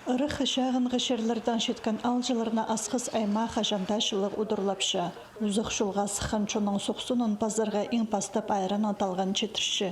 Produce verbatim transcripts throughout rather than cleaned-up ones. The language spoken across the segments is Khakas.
Ырах чағынғы чирлердең читкен аалҷыларны Асхыс аймах хаҷан даа чылығ удурлапча. Узах чолға сыххан чонның сохсынын пазарға иң пастап айраннаң талған читірче.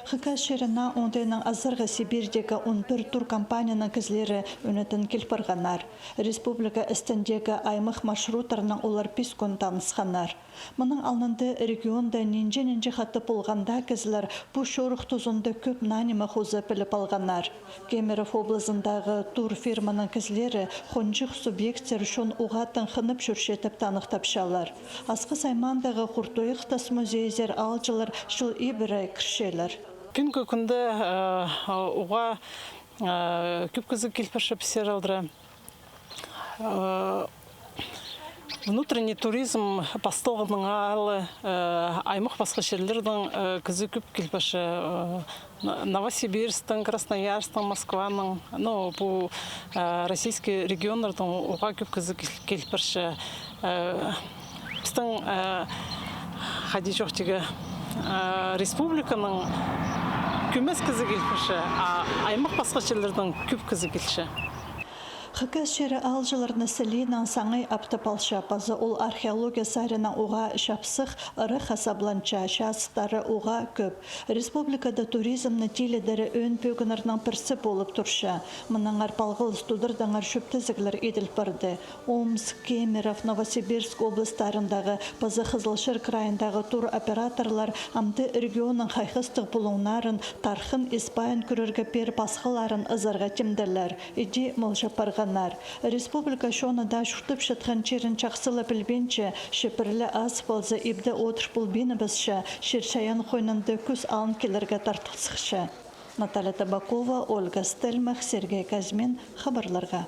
Хакас чирінең, оңдайнаң азарға Сибирьдегі он пір туркомпанияның кізілері ӱнетін кил парғаннар. Республика істіндегі аймах маршруттарнаң олар пис кӱн танысханнар. Мының алнында регионда нинҷе-нинҷе хати полған даа кізілер пу чорых тузында кӧп наа ниме хоза піліп алғаннар. Кемерово облазындағы турфирманың кізілері хонҷых субъектсер чон уғаа тың хынып чӧрче тіп таныхтапчалар. Асхыс аймаандағы Хуртуях тас музейзер аалҷылар чыл ибіре кірчелер. Пӱӱнгі кӱнде, э, уғаа, э, кӧп кізі кил парча піссер алдыра. Э, внутренний туризм пасталғанның алнында, э, аймах пасха чирлердең, э, кізі кӧп кил парча, э, Новосибирсктің, Красноярсктың, Москваның, ну, пу, э, российский регионнардаң уғаа кӧп кізі кил-, кил парча. Э, пістің, э, хайди чоохтирға, э, республиканың кӧмес кізі кил парча, а аймах пасха чирлердең кӧп кізі килче. Хакас чирі аалҷыларны сілиинең саңай аптап алча, паза ол археология саринаң уғаа чапсых, ырах хазапланча, чазыхтары уғаа кӧп. Республикада туризмні тилідері ӧӧн пӧгіннернің пірсі полып турча. Мынаңар палғалыс тудырдаңар чӧптезіглер иділ парды. Омск, Кемерово, Новосибирск областарындағы паза Хызылчар крайындағы туроператорлар амды регионның хайхастығ пулуңнарын, тархын, ис-пайын кӧрерге, пеер пасхаларын ызарға тимделер. Иди молҷа парғаннар. Республика чоны даа чуртапчатхан чирін чахсы ла пілбинче, че пір ле ас полза ибде одыр полбиныбысча, чир-чайаан хойнында кӱс алын килерге тартыл сыхча. Наталья Табакова, Ольга Стельмах, Сергей Казьмин, хабарларға.